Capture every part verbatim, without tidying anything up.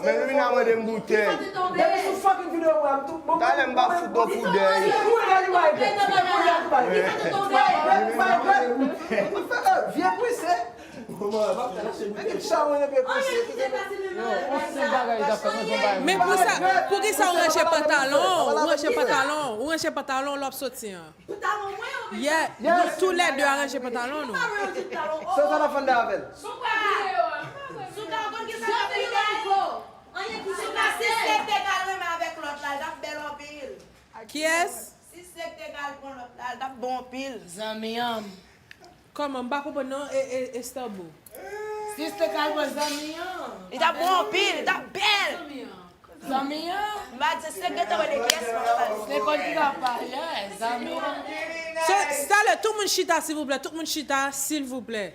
Men Lumina mande m boutèy. Depi sou fucking video mwen, m tou bon. Talè m pa fout do koudèy. Vye pwese. Ekip chawony epi pwese. Men pou sa, pou ki sa ou ranje pantalon, ou ranje pantalon, ou ranje pantalon lè w ap soti an. Pou talon mwen yo menm. Yeah, nou toulède aranje pantalon nou. Ou pa wè yo di talon. Se sa la fanda avè l. Souka, ou konn ki sa k ap rive? Anyen ki se pase. Si Snake te ka al renmen avèk lòt la, l t ap bèl anpil. Kiyès? Si Snake te ka al pran lòt la, l t ap bon anpil. Zanmi an. Kòman? M pa konprann non, e, e, Estabo. Si Snake al pran zanmi an. Li t ap bon anpil, li t ap bèl. Zanmi an. M pa di Snake gentan wè de kiyès m ap pale. Se konn ki ka pale, zanmi an. So, talè, tout moun chita silvouplè, tout moun chita silvouplè.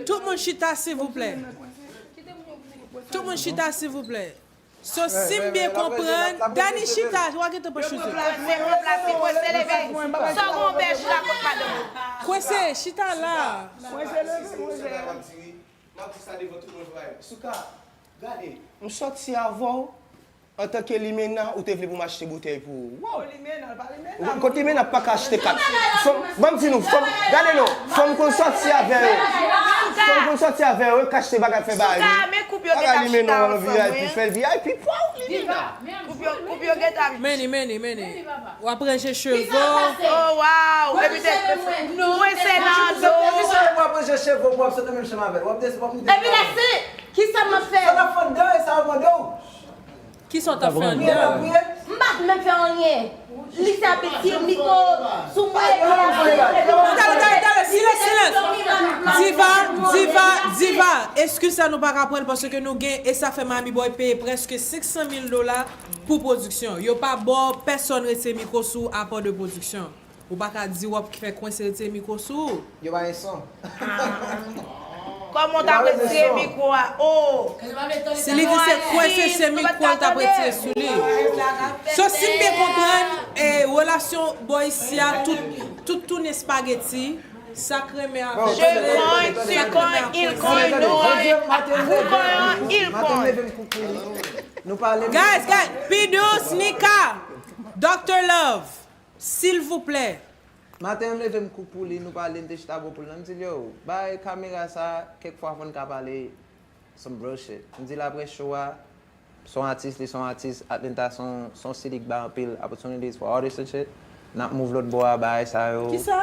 Tout moun chita silvouplè. Tout moun chita silvouplè. So, si m byen konprann, Dani chita, w a gentan pran chouz ou. Kwense, kwense, kwense, leve. Sa w gon bèch la kot madanm ou? Kwense, chita la. M ap di sa devan tout moun, frè m. Souka, gade, m sòti avè w. Antanke limena, ou te vle pou m achte boutèy pou ou. Wow! Ou konn limena, pa ka achte kat. Ban m di nou, fanm, gade non, fanm konn sòti avè yo. Fanm konn sòti avè yo, yo ka achte bagay fè bagay. Bagay limena w nan V I P, fè V I P pou ou, limena. Koup yo, koup yo gentan. Meni, meni, meni. W ap ranje cheve w. Oh, wow! Epi te kwense nan do. Kisa w ap ranje cheve w pou w ap sot nan menm chanm avè l? W ap desi, w ap mete. Epi la se, kisa m ap fè? Sa w ap fè anndan e sa w ap mande w. Kisa w t ap fè anndan? M pa t menm fè anyen. Li se apeti, mikwo sou mwen. Talè, talè, talè, silans, silans. Diva, Diva, Diva. Eskiz sa nou pa ka pran l paske nou gen, e sa fè Mami Boy peye prèske senk san mil dola pou pwodiksyon. Yo pa ba w pèsòn retire mikwo sou ou apa de pwodiksyon. Ou pa ka di w ap fè kwense retire mikwo sou ou. Yo pa gen son. Kòman w t ap retire mikwo a? Oh! Si li di se kwense se mikwo l t ap retire sou li. So si m byen konprann, e, relasyon bò isi a, tout, tout tounen spageti, sa k renmen avèk Je cogne, tu cognes, il cogne, nous, on est, vous cognons, il cogne. Nou pale. Guys, guys, P Dous, Nika, Doctor Love, silvouplè. Maten m leve m kouk pou li, nou pale, m te chita bò pou l nan, m di l, yo, bay kamera sa, kèk fwa fò n ka pale some real shit. M di l apre show a, se yon atis, li se yon atis, Atlanta se yon, se yon city k bay anpil opportunities for artists and shit. N ap move lòt bò a, bagay sa yo. Kisa?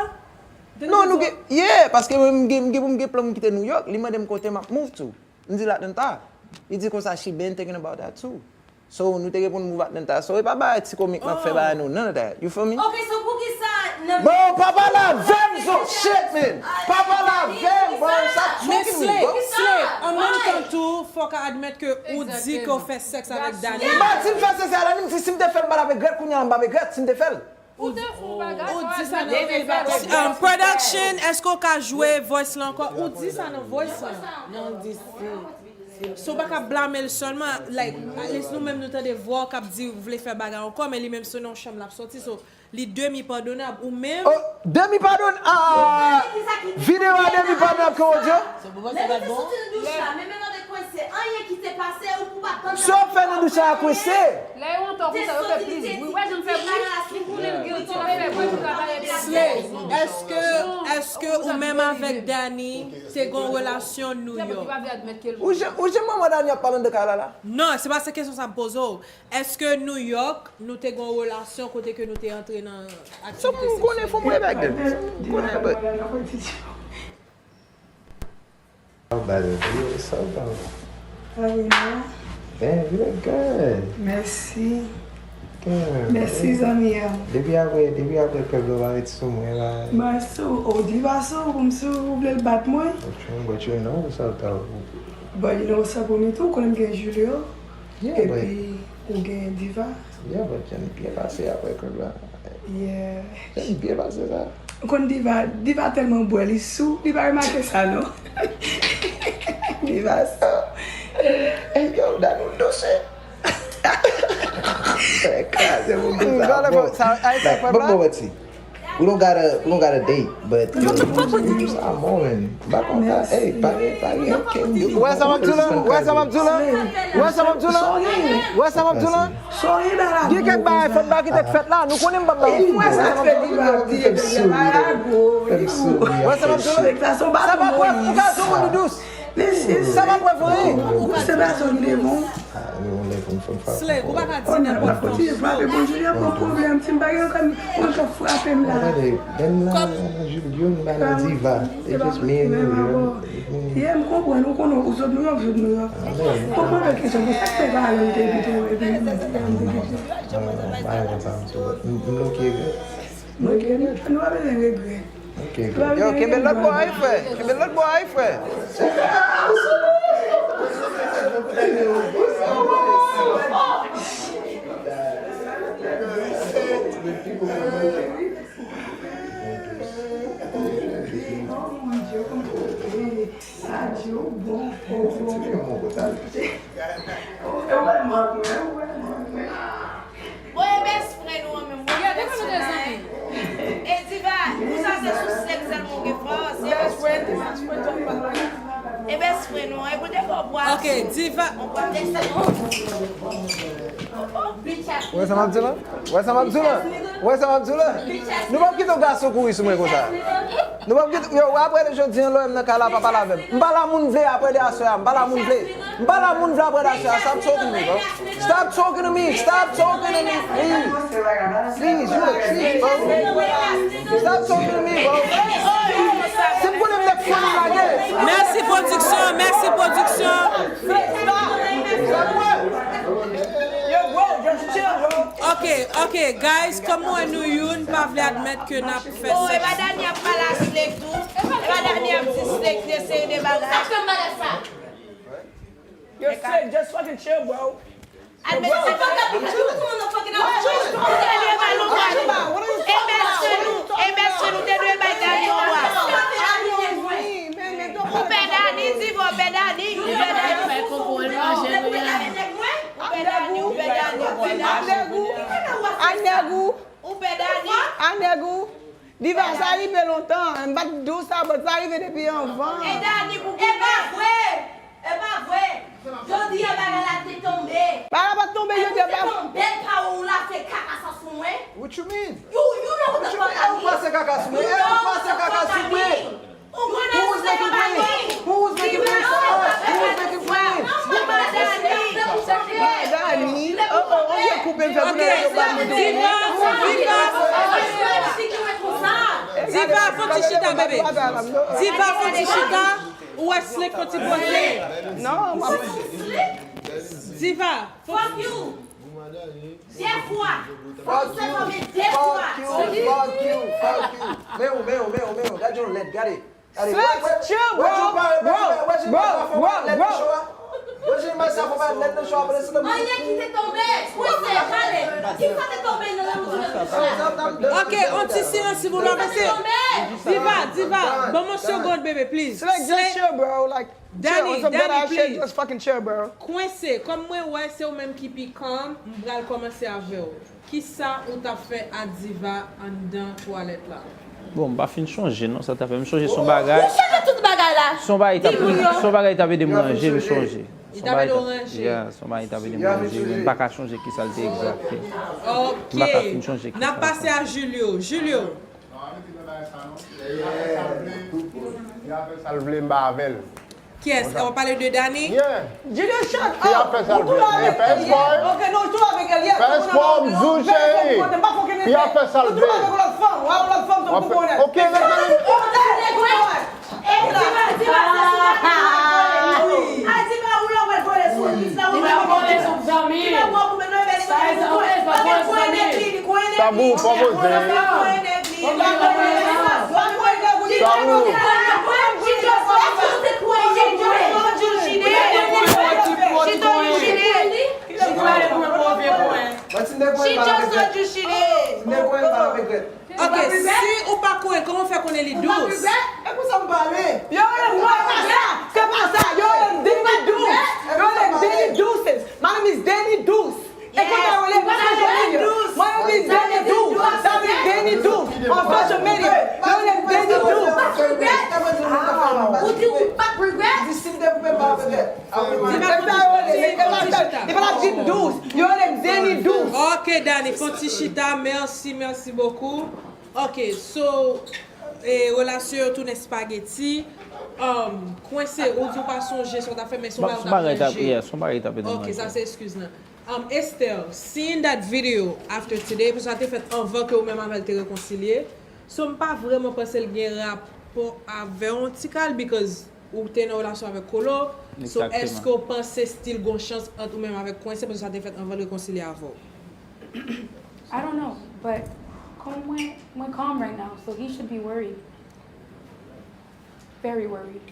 Non, nou gen, yeah, paske mwen m gen, m gen pou m gen plan pou m kite New York, li mande m kote m ap move to. M di l Atlanta. Li di konsa, she been thinking about that too. So, nou te gen pou n move Atlanta. So, e pa bagay ti komik m ap fè ba nou, none of that. You feel me? Ok, so poukisa nan Bon, pa pale avè m, so, shit, man. Pa pale avè m, bro. Sa Men choke Slay, me, bro. Slay, an menm tan tou, fò w ka admèt ke ou di ke w fè sèks avèk Dani. M pa di m fè sèks avèk Dani, m di si m te fè l, m pa t ap regrèt, kounye a m p ap regrèt si m te fè l. Ou di sa nan um, production, èske w ka jwe voice la ankò? Ou di sa nan voice la. Non, di si. So w pa ka blame l sèlman, like, at least nou menm nou tande vwa w k ap di w vle fè bagay ankò, men li menm se nan yon chanm l ap sòti, so li demi padonab, ou menm. Oh, demi padon, ah, videyo a demi padonab ke odyo. Men li te soti nan douch la, men menm avèk kwense, anyen ki te pase, ou pou pa konn Sa w ap fè nan douch la a kwense. Lè yo antò konsa, yo fè plis bri. Ou wè jan l fè bri? Ou konnen l gen tan fè bri pou travay epi. Slay, èske, èske ou menm avèk Dani te gen yon relasyon New York? Li pa vle admèt ke l. Ou jan, ou jan manman Dani ap pale anndan kay la la? Non, se pa sa kesyon sa m poze w. Èske New York, nou te gen yon relasyon kote ke nou te antre nan Sa aktivite m konnen seksyèl? Fò m revè ak Dani. M konnen, but How bad is it? Yo, what's up, though? How are you now? Damn, you look good. Merci. Damn. Merci, zanmi an. Depi apre, depi apre club la, w pa ret sou mwen la. Mwen sou, ou di pa sou, pou m sou, ou vle l bat mwen? But you, but you know what's up, though. But you know what's up with me too, konnen m gen Julio. Yeah, but, Epi, ou gen Diva. Yeah, but jan byen pase apre club la. Yeah. Jan byen pase sa. Ou konn Diva, Diva tèlman bwè, li sou, li pa remake sa, non. Diva sou. Hey, yo, Dani w dous wi. Fè kraze pou Diva. Gade sa, a, sa, Bon, bon, bon, ti. We don't gotta, we don't gotta date, but yo, sa mò, man. Ba konta, hey, pa gen, pa gen, can you Ou wè sa m ap di w la? Ou wè sa m ap di w la? Ou wè sa m ap di w la? Ou wè sa m ap di w la? Gen kèk bagay fòk ba kite k fèt la. Nou konnen m p ap ba. Ou wè sa fè li ba di e bèl la lago. Ou wè sa m ap di w la? Sa pa kwè ou ka sou moun dous. Sa pa kwè vre. Ou se pa sou li bon. Slay, ou pa ka di nenpòt kòman. Frape bon, Julia pran pwoblèm. Si m pa gen kòm, mwen ka frape m la. Kòm Julia, m ba nan diva. It's just me and you, you know. Yeah, m konprann, ou konnen ou sot New York, sot New York. Konprann kesyon, pou sa k fè pa ale ou te evite ou epi m te kite. M bloke, nou pa bezwen regrè. Ok, yo, kenbe lòt bò a wi, frè. Kenbe lòt bò a wi, frè. Bon, e best friend ou an menm, bon, e best friend la, hein. E Diva, pou sa se sou sèks sèlman ou gen fòs, e best friend. E best friend ou an, e pou te fè w bwè. Ok, Diva. Ou wè sa m ap di w la? Ou wè sa m ap di w la? Ou wè sa m ap di w la? Nou p ap kite yon gason kouri sou mwen konsa. Nou p ap kite, yo, apre de jodi an, lè w wè m nan kay la, pa pale avè m. M pa la moun vle apre de aswè a, m pa la moun vle. M pa la moun vle apre de aswè a. Stop talking to me, bro. Stop talking to me. Stop talking to me, please. Please, you a creep, bro. Stop talking to me, bro. Si m konnen m t ap konnen lage. Mèsi pwodiksyon, mèsi pwodiksyon. Yo, bro, just chill, bro. Ok, ok, guys, kòm mwen nou youn pa vle admèt ke n ap fè sèks. Oh, e pa Dani ap pale a Slek tou. E pa Dani ap di Slek de seri de bagay. Yo, Slek, just fucking chill, bro. Admèt ke se pa Dani. E best friend ou, e best friend ou te dwe bay Dani yon bwa. Ou pè Dani, Diva, ou pè Dani, ou pè Dani. Ou pè Dani, ou pè Dani, ou pè Dani. Ak nèg ou. Ou pè Dani. Ak nèg ou. Diva, sa rive lontan. M pa t di w sa, but sa rive depi anvan. E Dani pou koupe. E pa vre. E pa vre. Jodi a bagay la te tonbe. Bagay la pa t tonbe jodi a, pa. Bèl pawòl ou la fè kaka sa sou mwen. What you mean? You, you know what the fuck I mean. Ou pase kaka sou mwen. Ou pase kaka sou mwen. Who's making play? Who's making play for us? Who's making play? Dani. Oh, oh, on vient couper le Ok, Diva, Diva, Diva, fò ti chita, bebe. Diva, fò ti chita. Ou wè Slek fò ti poze. Non, m ap Diva, fò Fuck you. De fwa. Fuck you, fuck you, fuck you, fuck you. Men ou, men ou, men ou, men ou. Gade yon lèd, gade. Gade, Slek, chill, bro. Bro, bro, bro, bro. Anyen ki te tonbe, kwense, pale. Ki sa te tonbe nan lanmou sou lòt bouch la? Ok, on ti silans, silvouplè, mesye. Diva, Diva, ban m yon segonn, bebe, please. Slek, just chill, bro. Like, Dani, Dani, please. Just fucking chill, bro. Kwense, kòm mwen wè se ou menm ki pi calm, m pral kòmanse avè w. Kisa ou t ap fè a Diva anndan twalèt la? Bon, m pa fin chonje non, sa t ap fè m chonje se yon bagay. Ou chonje tout bagay la. Se yon bagay ki t ap, se yon bagay ki t ap ede m ranje, m chonje. Li t ap ede w ranje? Yeah, se yon bagay ki t ap ede m ranje, men m pa ka chonje kisa l te egzakte. Ok. M pa ka fin chonje kisa l te. N ap pase a Julio. Julio. Li ap fè sa l vle, m pa avè l. Kiyès? W ap pale de Dani? Yeah. Julio, shut up. Li ap fè sa l vle. Li fè espò, wi. Ok, non, ou tou avèk li. Fè espò, m di w, cheri. Li ap fè sa l vle. Ou tou avèk yon lòt fanm. W ap yon lòt fanm, tankou konnen. Ok, rete. Tabou, pa poze. Tabou. She just told you she did. Ok, si ou pa konnen, kòman w fè konnen li dous? E pou sa m pale. Yo rele m, se pa sa, se pa sa. Yo rele m Danny Dous. Yo rele m Danny Deuces. My name is Danny Dous. E konsa yo rele m, pa sa yo rele m. My name is Danny Dous. That is Danny Dous. On social Li pa la vin dous. Yo rele m Deni dous. Ok, Dani, fon ti chita. Mèsi, mèsi bokou. Ok, so, e, relasyon yo tounen spageti. Um, kwense, ou di w pa sonje sa w t ap fè, men se yon bagay ou t ap ranje. Yeah, se yon bagay ki t ap ede m. Ok, sa se eskiz lan. Um, Esther, seeing that video after today, paske sa te fèt anvan ke ou menm avè l te rekonsilye. So, m pa vrèman panse l gen rapò avè w yon ti kal, because ou te nan relasyon avèk Kolo. So, èske w panse still gon chans ant ou menm avèk Kwense, paske sa te fèt anvan l rekonsilye avè w? I don't know, but kòm mwen, mwen calm right now, so he should be worried. Very worried.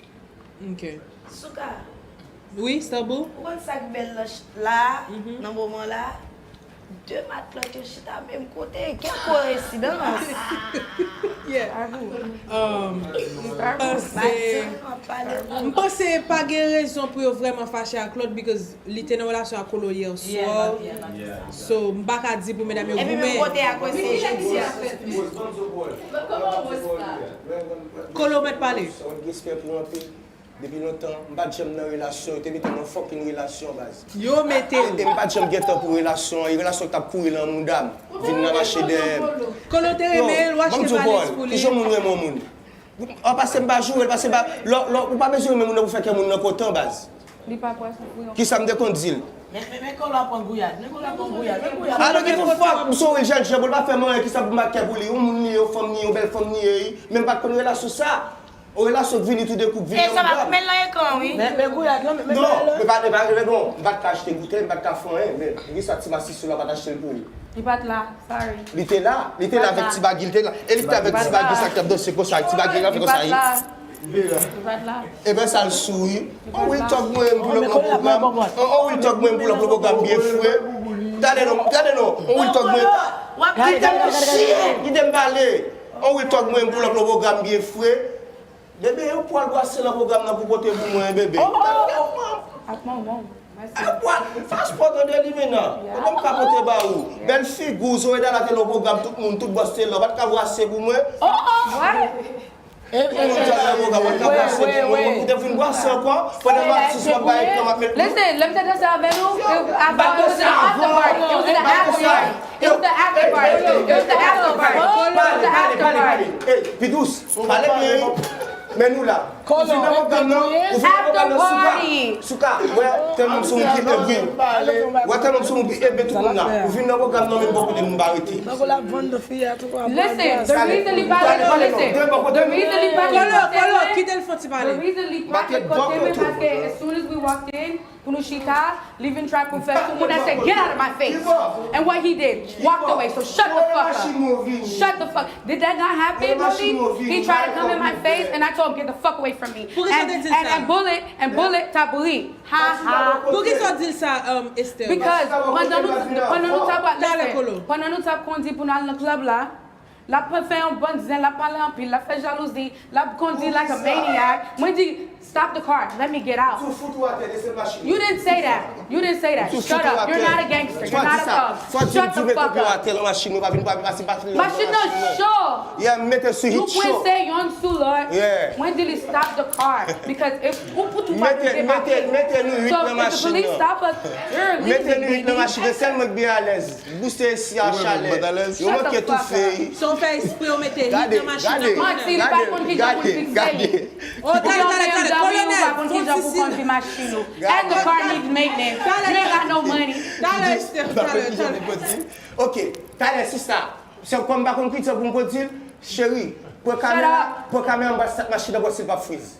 Ok. Souka, Wi, Stabou? ou konn sa k bèl nan ch- la, nan moman la? De matlòt yo chita menm kote. Quelle coïncidence! Yeah. Um, m panse, Bati an ap pale. M panse pa gen rezon pou yo vrèman fache ak lòt, because li te nan relasyon ak Kolo yè swa. So, m pa ka di pou medam yo Epi menm goumen. Kote a Kwense jodi a. Kolo mèt pale. Respè pou anpil. Depi lontan, m pa t janm nan relasyon, yo te mete m nan fucking relasyon, baz. Yo mete E m pa t janm gen tan pou relasyon an, e relasyon k t ap kouri lan mouda m. Vin nan mache dèyè m. Kolo te renmen l, w achte valèz pou li. Kijan moun renmen yon moun? An pase m pa joure l, pase m pa. Lò, lò, ou pa bezwen renmen moun nan pou fè kè moun nan kontan, baz. Li pa pral soufri ankò. Kisa m te konn di l? Men, men, men Kolo ap pran gouyad. Men Kolo ap pran gouyad. Men gouyad. I don't give a fuck, m se yon rich jèn, jèn, pou l pa fè m anyen, kisa pou m pa kè pou li? Yon moun li ye, yon fanm li ye, yon bèl fanm li ye, wi. Men m pa t konn relasyon sa. Yon relasyon k vini toudenkou, k vini E sa va anba. Men lan ekran, wi. Men, men gouyad lan, men, men Non, gouyad lan. men pa, men pa, men bon, m pa t ka achte goutèy, m pa t ka fè anyen, men wi, sa ti masisi la pa t achte l pou li. Li pa t la, sorry. Li te la, li te la avèk ti bagi, li te la. E li te avèk ti bagi, sa k t ap danse konsa, ti bagi la fè konsa, wi. Li pa t la. Li pa t la. Ebyen sa l souri. On real talk mwen, m pou lòt lòt pwogram. On real talk mwen, m pou lòt lòt pwogram byen fre. Gade non, gade non, on real talk mwen. Kite m chire, kite m pale. On real talk mwen, m pou lòt lòt pwogram byen fre. Bebe, yo pral bwase nan pwogram nan pou pote pou mwen, bebe. Ak manman. Pwa, paspò tande li menan. Ou pa m ka pote ba ou. Bèl figi w, Zoe Dala te nan pwogram tout moun, tout bòs te la. Ou pa t ka bwase pou mwen. What? Ou te nan pwogram, ou pa t ka bwase pou mwen. Ou te vin bwase ankò. Pandan m ap sispann bay tan, m ap met. Listen, lè m te danse avè nou, avan, it was the after party. It was the after party. It was the after party. It was the after party. It was the after party. Pi dous, pale byen. Men nou la. Ou vin nan pwogram nan, ou vin nan pwogram nan, Souka. Souka, wè tèlman m se yon moun ki enbe. Wè tèlman m se yon moun ki enbe tout moun la. Ou vin nan pwogram nan, men m poko de moun ba rete. Listen, the reason li pa te, listen, the reason li pa te Kolo, Kolo, kite l fè ti pale. The reason li pa te kote men paske as soon as we walked in, pou nou chita, li vin try pou fè tout moun, I said, "Get out of my face." And what he did, walked away. So shut the fuck up. Shut the fuck. Did that not happen, Monique? He tried to come in my face and I told him, "Get the fuck away from me." And, and, and Bullet, and Bullet t ap ri. Ha ha. Poukisa w di l sa, um, Esther? Because pandan nou, pandan nou t ap, listen, pandan nou t ap kondi pou nou al nan club la, l ap fè yon bann zen, l ap pale anpil, l ap fè jalouzi, l ap kondi like a maniac. Mwen di, "Stop the car, let me get out." You didn't say that. You didn't say that. Shut up. You're not a gangster. You're not a thug. Shut the fuck up. Machin nan cho. Yeah, mete sou hit show. Kwense yon sou lòt. Mwen di li stop the car. Because if ou pou tou pa debake. So if the police stop us, you're leaving. Mete nou hit nan machin nan. Sèl mwen k byen alèz. Bouse esi a chalè. Yo manke toufe. So w fè espre w mete hit nan machin nan. Manti, li pa konn kijan pou l fikse li. Oh, talè, talè, talè. Kolonèl, pa konn kijan pou kondwi machin ou. And the car needs maintenance. You ain't got no money. Talè, Esther, talè, talè. Ok, talè, sista. Se kòm m pa konn kijan pou m kondwi l, cheri, pran kamera, pran kamera m pral stat machin nan pou wè si l p ap friz.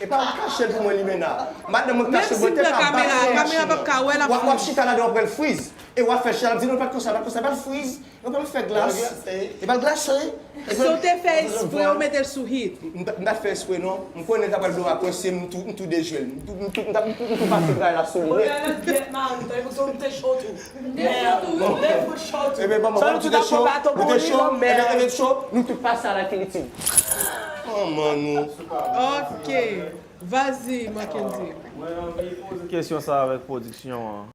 E pa ou kache l pou mwen, Limena. Madanm mwen kache l pou mwen, te ka bat mwen machin nan. W ap chita ladan w ap wè l friz. E w ap fè chita, l ap di non, l pa t konsa, l pa t konsa, l pa t friz. Yo pa fè glas. E pa l glase. So w te fè espre ou mete l sou hit? M pa t fè espre non. M konnen l ta pral dwe kwense m, m tou dejwe l. M tou pase gray la sou li nèt. Ebyen bon, bon, bon, nou te cho, nou te cho, nou te cho, nou tout pase a la definitive. Manman nou. Ok. Vas-y, Mackendy. Mwen anvi poze kesyon sa avèk pwodiksyon an.